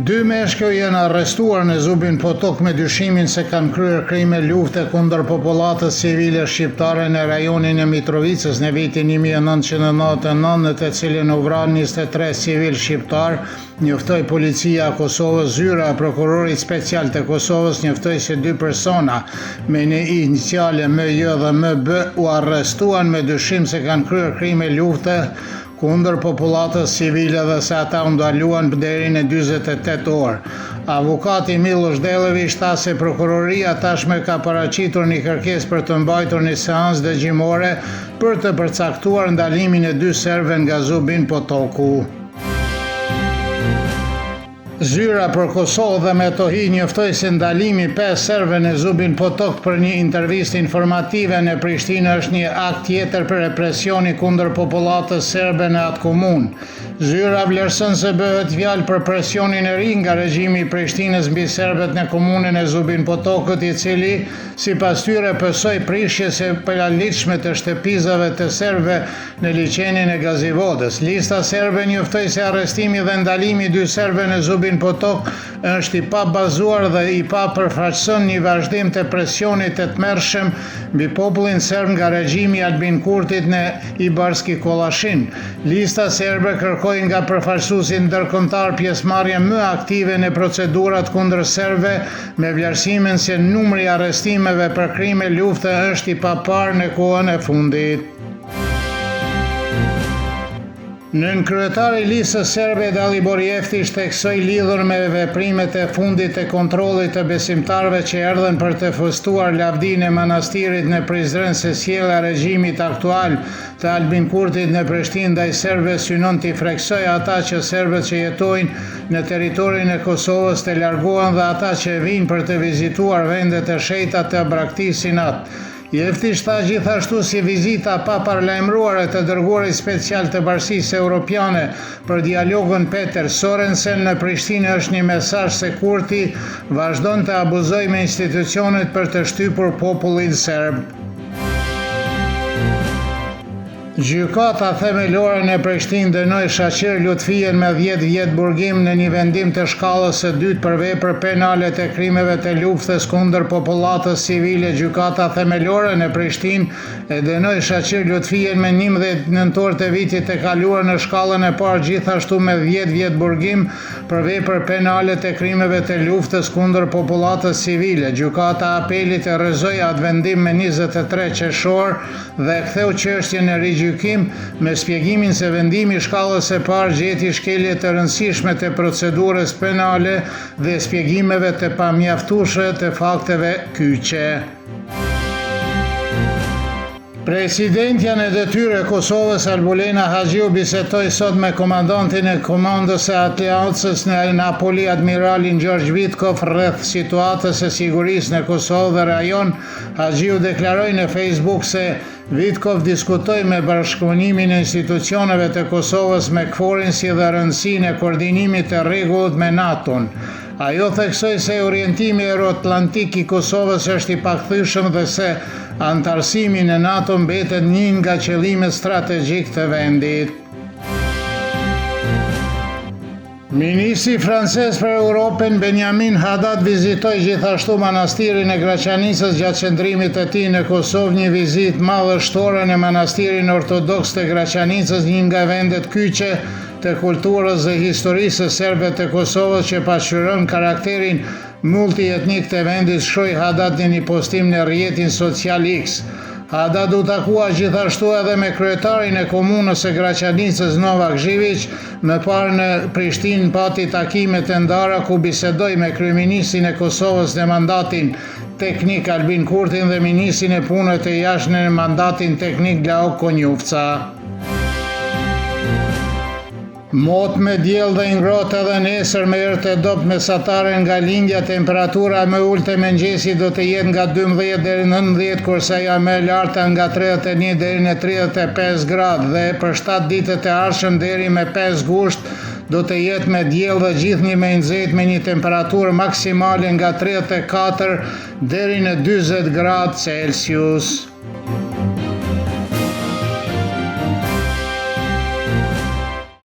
Dy meshkuj janë arrestuar në Zubin Potok me dyshimin se kanë kryer krime lufte kundër popullatës civile shqiptare në rajonin e Mitrovicës në vitin 1999 në të cilën u vranë 23 civilë shqiptarë, njoftoi Policia e Kosovës. Zyra e Prokurorit Special të Kosovës njoftoi se dy persona me iniciale MJ dhe MB u arrestuan me dyshim se kanë kryer krime lufte kundër popullatës civile dhe se ata u ndaluan deri në 48 orë. Avokati Millosh Deleviq tha se prokuroria tashmë ka paraqitur një kërkesë për të mbajtur një seancë dëgjimore për të përcaktuar ndalimin e dy serbëve nga Zubin Potoku. Zyra për Kosovë dhe Metohi njoftoi se ndalimi i pesë serbëve në Zubin Potok për një intervistë informative në Prishtinë është një akt tjetër për represioni kundër popullatës serbe në atë komunë. Zyra vlerëson se bëhet fjalë për presionin e ri nga regjimi i Prishtinës mbi serbët në komunën e Zubin Potokut, i cili, sipas tyre, pësoi prishje të paligjshme të shtëpizave të serbëve Në liqenin e Gazivodës, Lista Serbe njoftoi se arrestimi dhe ndalimi i dy serbëve në Zubin Potok është i pabazuar dhe i pa përfaqëson një vazhdim të presionit të tmerrshëm mbi popullin serb nga regjimi i Albin Kurtit në Ibarski Kollashin. Lista Serbe kërkoi nga përfaqësuesit ndërkombëtarë pjesëmarrje më aktive në procedurat kundër serbëve me vlerësimin se numri i arrestimeve për krime lufte është i paparë në kohën e fundit. Nënkryetari i Listës Serbe Dalibor Jeftiq theksoi lidhur me veprimet e fundit të kontrollit të besimtarëve që erdhën për të festuar lavdinë e manastirit në Prizren se sjellja e regjimit aktual të Albin Kurtit në Prishtinë ndaj serbëve synon t'i frikësojë ata që serbët që jetojnë në territorin e Kosovës të largohen dhe ata që vijnë për të vizituar vendet e shenjta të braktisin atë. Jeftiq tha gjithashtu se vizita e paparalajmëruar e të dërguarit special të Bashkësisë Europiane për dialogun Peter Sorensen në Prishtinë është një mesazh se Kurti vazhdon të abuzojë me institucionet për të shtypur popullin serb. Gjykata Themelore në Prishtinë dënoi Shaqir Lutfijen me 10 vjet burgim në një vendim të shkallës së dytë për vepër penale të krimeve të luftës kundër popullatës civile. Gjykata Themelore në Prishtinë e dënoi Shaqir Lutfijen me 11 nëntor të vitit të kaluar në shkallën e parë gjithashtu me 10 vjet burgim për vepër penale të krimeve të luftës kundër popullatës civile. Gjykata e Apelit e rrëzoi atë vendim me 23 qershor dhe e ktheu çështjen në rigjykim me shpjegimin se vendimi i shkallës së parë gjeti shkelje të rëndësishme të procedurës penale dhe shpjegimeve të pamjaftueshme të fakteve kyçe. Presidentja në detyrë e Kosovës, Albulena Haxhiu bisedoi sot me komandantin e Komandës së Aleancës në Napoli, admiralin George Witkoff rreth situatës së sigurisë në Kosovë dhe rajon Haxhiu deklaroi në Facebook se Witkoff diskutoi me bashkëpunimin e institucioneve të Kosovës me KFOR-in si dhe rëndësinë e koordinimit të rregullt me NATO-n. Ajo theksoi se orientimi euroatlantik i Kosovës është i pakthyeshëm dhe se anëtarësimi në NATO mbetet një nga qëllimet strategjikë të vendit. Ministri francez për Europën, Benjamin Haddad vizitoi gjithashtu manastirin e Graçanicës gjatë qëndrimit të tij në Kosovë, një vizitë madhështore në manastirin ortodoks të Graçanicës, një nga vendet kyçe të kulturës dhe historisë së serbëve të Kosovës që pasqyron karakterin multietnik të vendit, shkroi Haddad në një postim në rrjetin social X. Haddad u takua gjithashtu edhe me kryetarin e komunës së Graçanicës Novak Zhiviq, më parë në Prishtinë pati takime të ndara ku bisedoi me kryeministrin e Kosovës në mandatin teknik Albin Kurtin dhe ministrin e Punëve të Jashtme në mandatin teknik Glauk Konjufca. Mot me diell dhe i ngrohtë edhe nesër me erë të dobët mesatare nga lindja, temperatura më e ulët e mëngjesit do të jetë nga 12 deri në 19, kurse ajo më e larta nga 31 deri në 35 gradë dhe për 7 ditët e ardhshëm deri me 5 gusht do të jetë me diell dhe gjithnjë më i nxehtë me një temperaturë maksimale nga 34 deri në 40 gradë Celsius.